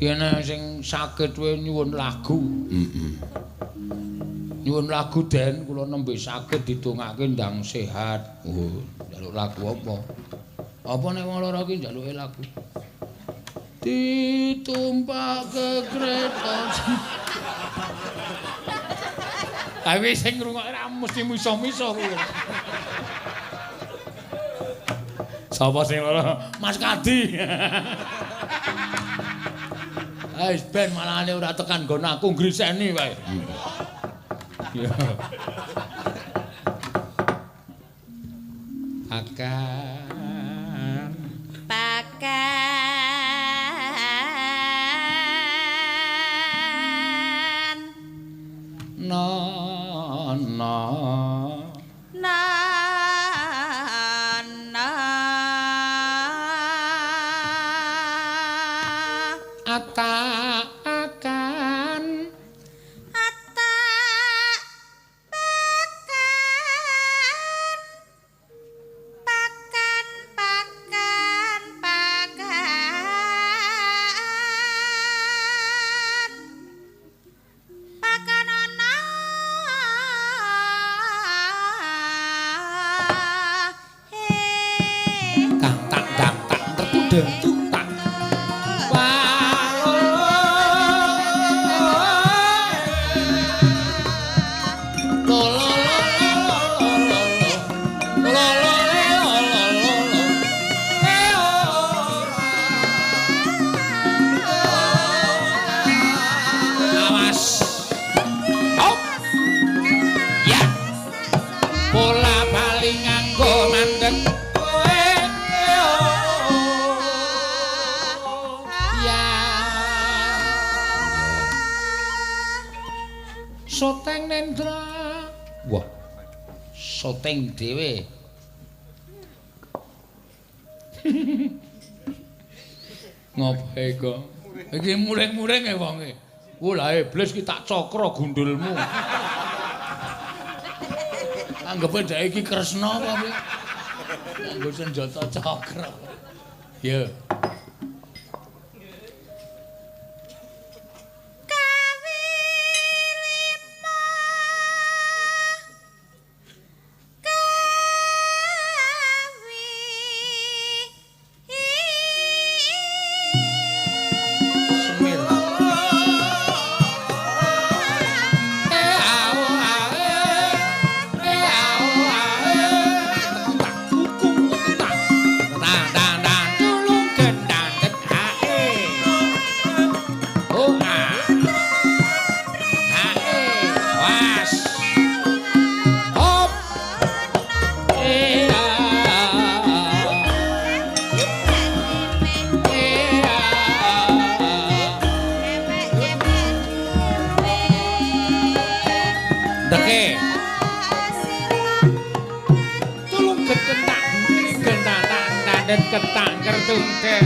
Kene sing saged wae nyuwun lagu. Heeh. Nyuwun lagu Den, kula nembe saged didongake ndang sehat. Oh, njaluk lagu apa? Apa nek wong lara iki njaluke lagu? Ditumpake kereta. Tapi sing ngrungokke ra mesti miso-miso kuwi. Sapa sing lara? Mas Kadi. Wis ben malahane ora tekan nggon aku ngriseni wae. Iya. Akan pakan no no na na ata akan ata pakan pakan pakan pakan pakan ana he tang tang tang tang terkudeng tung tang. Awas. Hop. Ya. Bola bali nganggo mandek. Ya. Soteng Nendra. Wah. Soteng dhewe. Ngopo iku? Iki muring-muring e wonge. Wo lah iblis ki tak cakra gundulmu. Anggepe dhek iki Kresna apa piye? Nganggo senjata cakra. Ya. Kawi lima kawi Semir. Ndeke. Tulung getentak, gentak tandan ketang kertungke.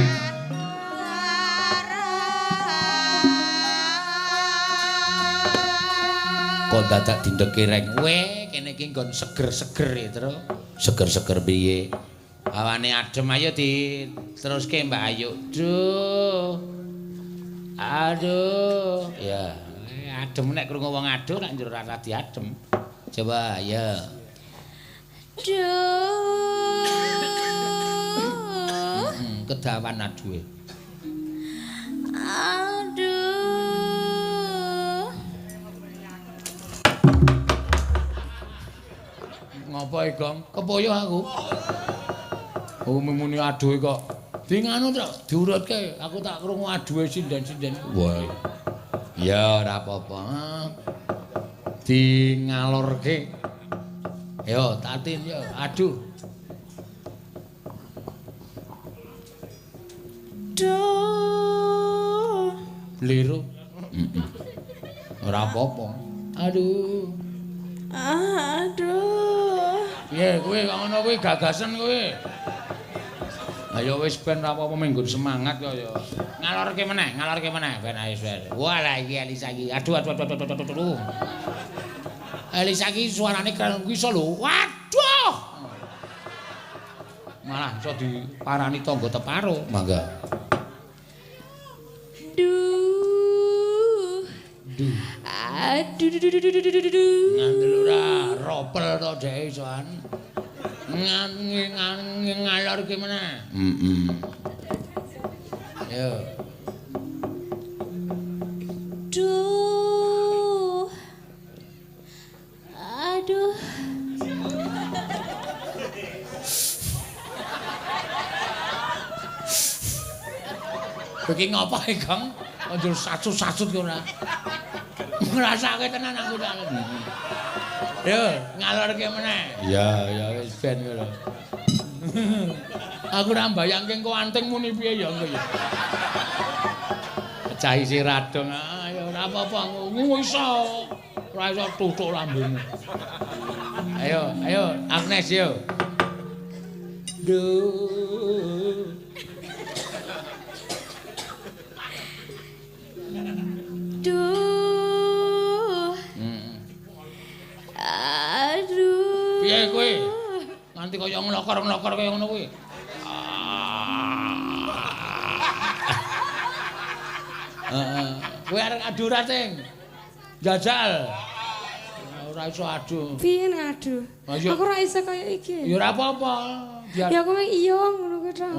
Kok dadak dindeke reng. We, kene iki nggon seger-seger e, Tru. Seger-seger piye? Hawane adem ayo diteruske Mbak Ayu. Duh. Aduh. Ya, adem nek krungu wong aduh nek njero ora diadem. Coba ya. Duh. Kedawan aduhe. Aduh. Ngopo iki, Gong? Kepoyo aku. Oh, muni aduhe kok. Di nganu truk, diurutke. Aku tak krungu aduhe sinden-sinden. Wah. Ya ora apa-apa. Di ngalorke. Yo, Tatin yo, aduh. Duh. Bliru. Heeh. Ora apa-apa. Aduh. Aduh. Piye kowe kok ngono kuwi gagasen kowe. Ayo wis ben ora apa-apa minggu semangat kok ya. Ngalorke meneh ben ayo wis. Walah iki Elisa iki. Aduh aduh aduh aduh aduh aduh. Elisa iki suarane keren kuwi iso lho. Waduh. Malah iso diparani tangga teparo. Mangga. Duh. Duh. Aduh duh duh duh duh duh duh. Ngandel ora ropel to dhek isoan. Ngalor ki meneh. Heeh. Yo. Duh. Aduh. Iki ngopo iki, Gong? Njur sacut-sacut ki ora. Ngrasake tenan aku tak. Yo, ngalorke meneh. Ya, ya wis ben ngono. Aku ora mbayangke engko anting muni piye ya engko ya. Pecah isi radong. Ayo ora apa-apa ngono iso. Ora iso tutuk lambemu. Ayo, ayo Agnes yo. Duh. Duh. Aduh. Piye kowe? Nganti kaya nglokor-nglokor kaya ngono kuwi. Heeh. Kowe arep adu ora, Ting? Jajal. Ora iso adu. Piye nek adu? Aku ora iso kaya iki. Ya ora apa-apa. Ya aku mung iya ngono kuwi tok.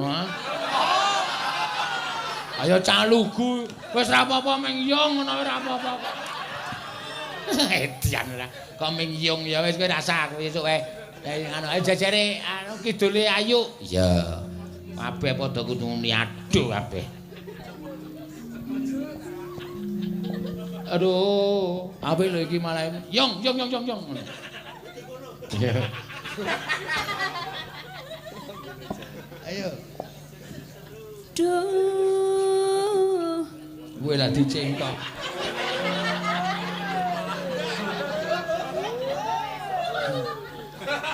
Ayo calugu. Wis ora apa-apa mung iya ngono ora apa-apa kok. Edian ora. Kok mung yung ya wis kowe rasa aku esuk wae. Anu jajare anu kidule Ayu. Iya. Kabeh padha kudu muni aduh kabeh. Aduh, apik lho iki malah yong yong yong yong yong. Iya. Ayo. Duh. Kowe lah dicengkok.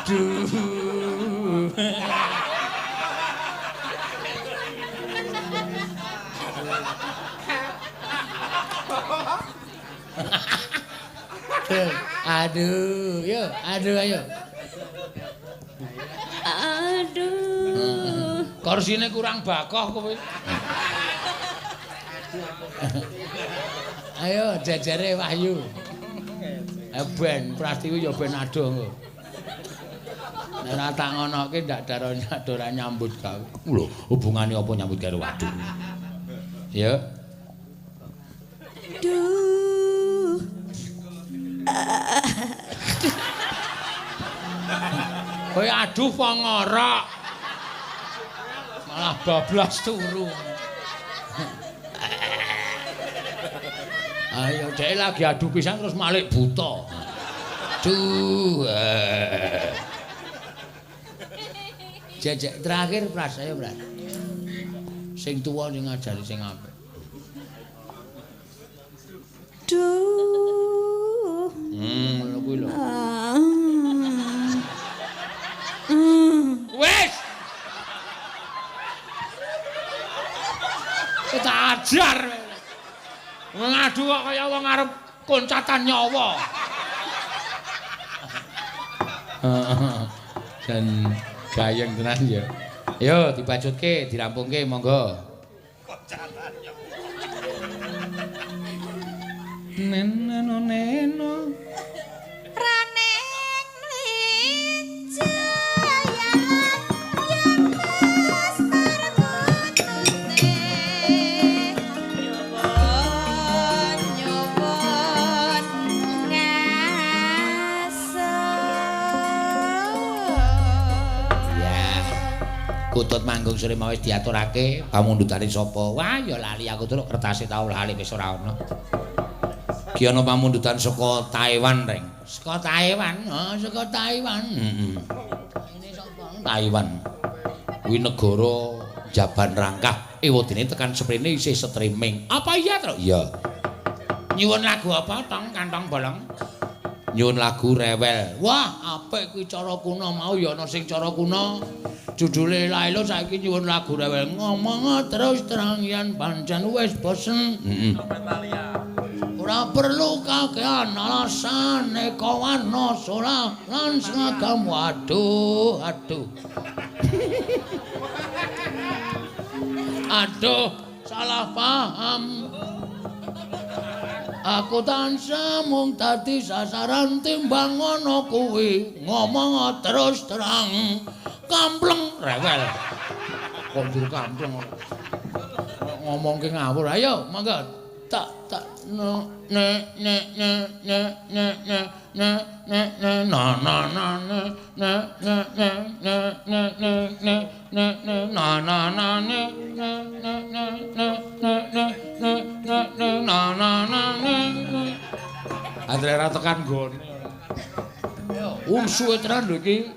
Duh. Aduh, yo, aduh ayo. Aduh. Korsine kurang bakoh kowe. Ayo jejere Wahyu. Ben Prastiwi ya ben adoh engko. Nek ora tak ngonoke ndak ora nyambut gawe. Lho, hubungane apa nyambut karo waduh? Ya. Duh. Kowe aduh apa ngorok? Malah bablas turu. Ayo dhek lagi adu pisan terus malik buta. Duh. Jejek terakhir Pras, ayo Pras. Sing tuwa sing ngajari sing apik. Duh. Ngono kuwi lho. Wes. Tak ajar. Ngadu kok kaya wong arep koncatan nyawa. Dan Gayeng tenan ya. Yo dibacutke, dirampungke monggo. Neno neno Raneng Wijaya lan Mas Parkutute nyuwun nyuwun ngasa. Ya. Kutut manggung sore mau wis diaturake pamundhutane sapa? Wah, ya lali aku terus kertase tau lali wis ora ana. Ki ana pamundhutan saka Taiwan, Reng. Saka Taiwan? Oh, saka Taiwan. Heeh. Ini sapa? Taiwan. Kuwi negara Jaban Rangkah. Ewadene tekan seprene isih streaming. Apa iya, Truk? Iya. Nyuwun lagu apa, Tong Kantong Bolong? Nyuwun lagu Rewel. Wah, apik kuwi cara kuno mau ya ana sing cara kuno. Judule Laila saiki nyuwun lagu Rewel. Ngomong terus terang yen pancen wis bosen. Heeh. Ora perlu kakean alasan eka warna sola lan seragam. Waduh, aduh. Aduh, salah paham. Aku tansah mung dadi sasaran timbang ngono kuwi. Ngomong terus terang. Kampleng rewel. Kok njur kampleng. Ngomongke ngawur. Ayo, mangga. Tak tak no ne ne ne ne ne ne ne ne ne na na na ne ne ne ne ne ne ne ne ne ne na na na ne ne ne ne ne ne ne ne ne ne na na na ne ne. Andre ra tekan gone. Wong suwe tenan lho iki.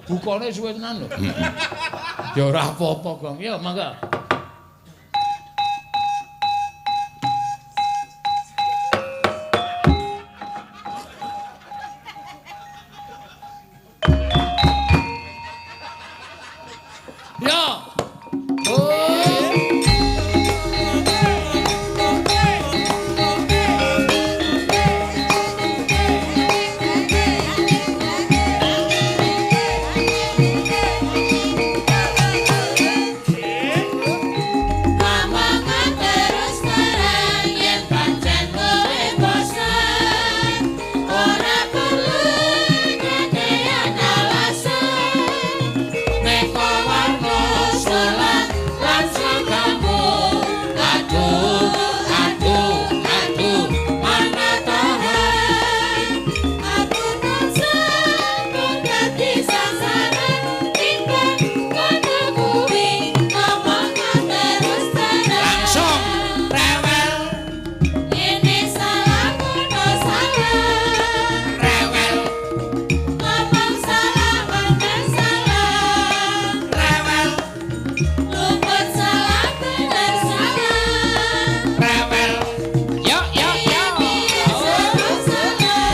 Bukane suwe tenan lho. Ya ora apa-apa, Gong. Ya mangga. Ya. Oh. Ngomong terus terang yen pancen kowe bosen, ora perlu kakean alasan. Neka warna solat lan seragamu. Aduh, aduh, aduh, mana tahan. Aku tansah mung dadi sasaran timbang kono kuwi. Ngomong terus terang. Langsung rewel, Ini salah kono salah. Rewel, Ngomong salah pandang salah. Rewel, Luput salah bener salah. Rewel. Yo yo yo. Piye salah salah.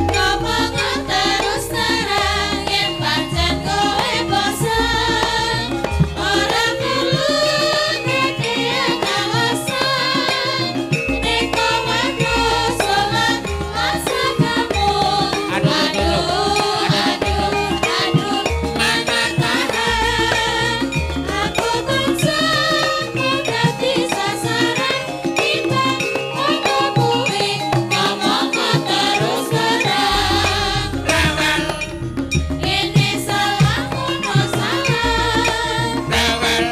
Ngomong terus terang yen pancen kowe bosen, ora perlu kakean alasan. Neka warna solat lan seragamu. Aduh, Aduh, aduh, aduh, mana tahan. Aku tansah mung dadi sasaran timbang kono kuwi. Ngomong terus terang. Rewel, Ini salah kono salah. Rewel,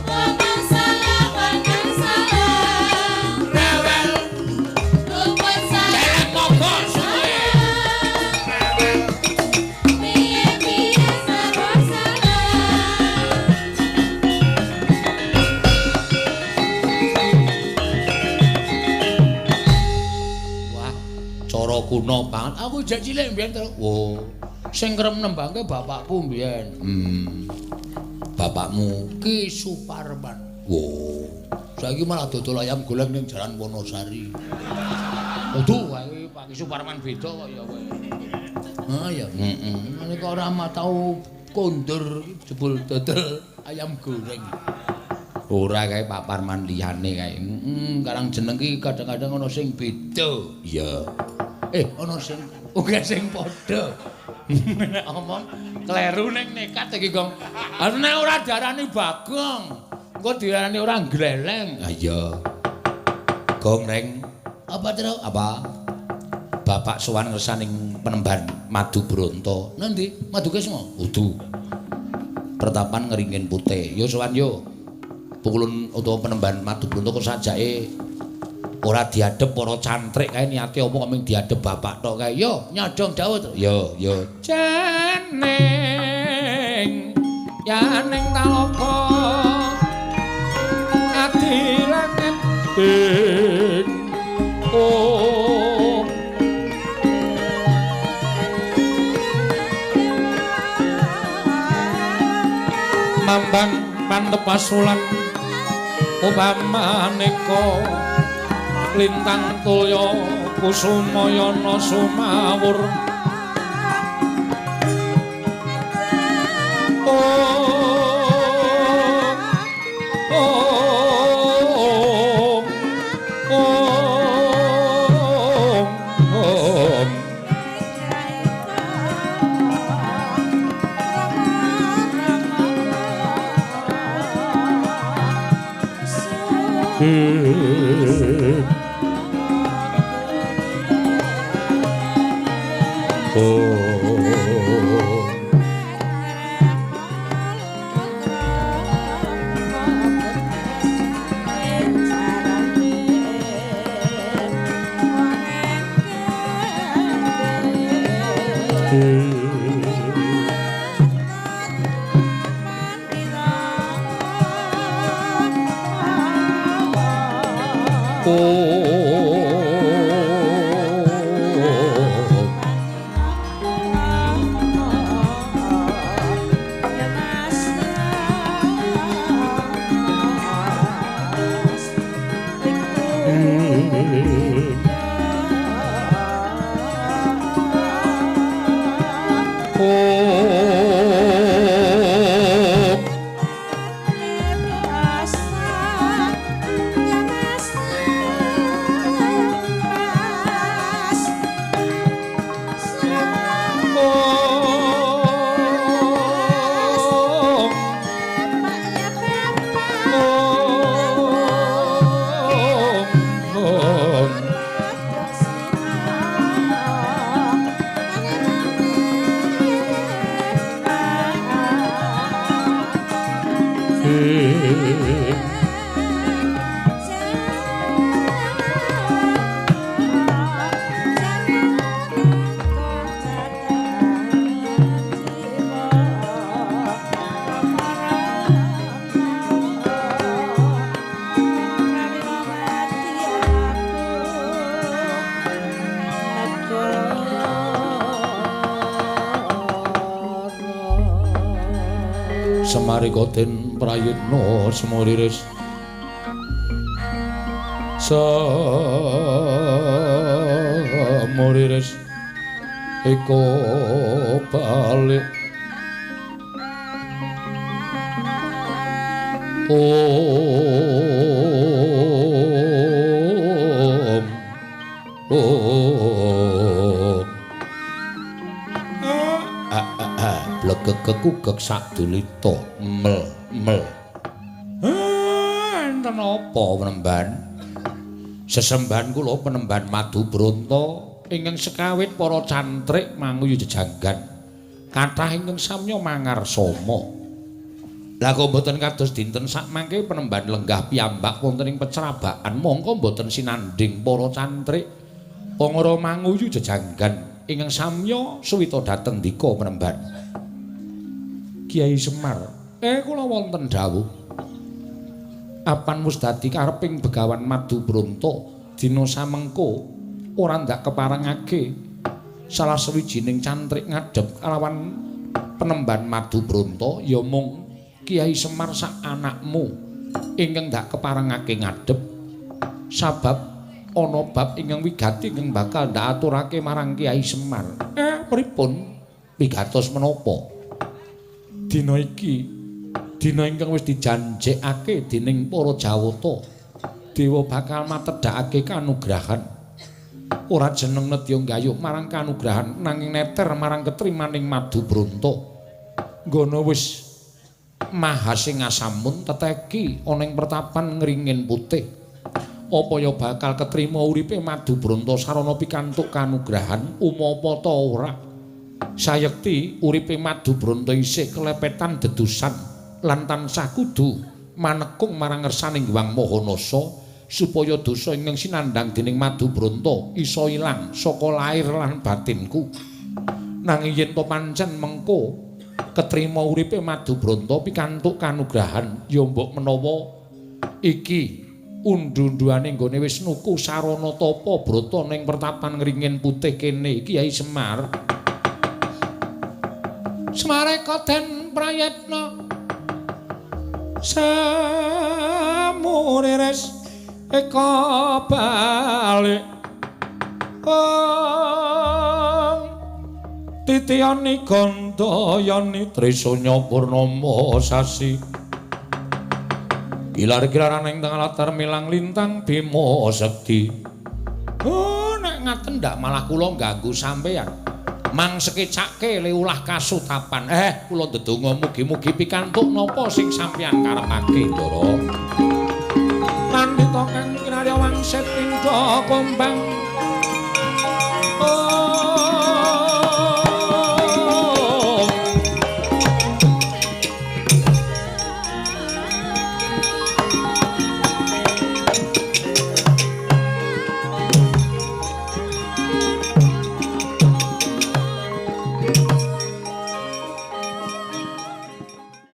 Ngomong salah pandang salah. Rewel. Luput salah Celeng mogok suwe. Piye piye salah salah. Wah, cara kuno banget. Aku jek cilik mbiyen terus. Wo, sing kerep nembangke bapakku mbiyen. Bapakmu Ki Suparman. Wo. Saiki malah dodol ayam goreng ning Jalan Wonosari. Waduh, wae Pak Ki Suparman beda kok ya kowe. Ha ya, heeh. Ngene kok ora tau Kondur jebul dodol ayam goreng. Ora kae Pak Parman liyane kae. Heeh, karang jeneng ki kadang-kadang ana sing beda. Iya. Ana sing uga sing padha. Nek omong kleru ning nekat iki, Gong. Nek ora diarani Bagong, engko diarani ora gleleng. Ha iya. Gong reng. Apa, Tru? Apa? Bapak sowan ngersaning penemban Madu Bronto. Ngendi? Madu Kesma? Udu. Pertapan Ngeringin Putih. Yo sowan yo. Pukulun utawa penemban Madu Bronto kok sajake ora diadhep para cantrik kae niate apa kok mung diadhep bapak tok kae. Yo nyodong dawuh. Yo yo. Jening yaning talaga adi langit oh mambang pantep pasulan upamaneka lintang tulya kusumayana sumawur oh oh oh. Oh. Semarika den prayitna semuriris semuriris eko balik om om blegek-kekugek sadulita mel mel. Enten apa penemban? Sesembahan kula penemban Madu Bronto ingkang sekawit para cantrik manguyu jejanggan. Kathah ingkang samya mangarsama. Lah kok mboten kados dinten sakmangke penemban lenggah piyambak wonten ing pecrabakan mongko mboten sinandhing para cantrik pangara manguyu jejanggan ingkang samya suwita dhateng ndika penemban. Kiai Semar, kula wonten dawuh. Apan wis dadi kareping Begawan Madu Bronto dina samengko ora ndak keparengake salah sawijining cantrik ngadhep kalawan penemban Madu Bronto ya mung Kiai Semar sak anakmu ingkang ndak keparengake ngadhep sabab ana bab ingkang wigati ingkang bakal ndak aturake marang Kiai Semar. Pripun? Wigatos menapa? Dina iki dina ingkang wis dijanjekake dening para Jawata. Dewa bakal matedhakake kanugrahan. Ora jeneng nedya nggayuh marang kanugrahan nanging neter marang ketrimaning Madubronta. Nggono wis mahasingasamun teteki ana ing pertapan ngringin putih. Apa ya bakal ketrima uripe Madubronta sarana pikantuk kanugrahan umapa ta ora? Sayekti uripe Madubronta isih kelepetan dedusan lan tansah kudu manekung marang ngersaning Hyang Maha Nasa supaya dosa ingkang sinandhang dening Madubronta isa ilang saka lair lan batinku. Nanging yen to pancen mengko ketrima uripe Madubronta pikantuk kanugrahan ya mbok menawa iki undu-unduane nggone wis nuku sarana tapa brata ning pertapan ngringin putih kene Kyai Semar. Semareka den prayetna samurires eka balik ong titiyani gandayani trisanya purnama sasi gilar-gilaran ing tengah latar milang lintang bima sekti. Oh, nek ngaten ndak malah kula ganggu sampeyan. Mang sekecake le ulah kasutapan. Kula ndedonga mugi-mugi pikantuk napa sing sampeyan karepake, Ndara. Pandhita kang kinarya wangsit pindha kumbang.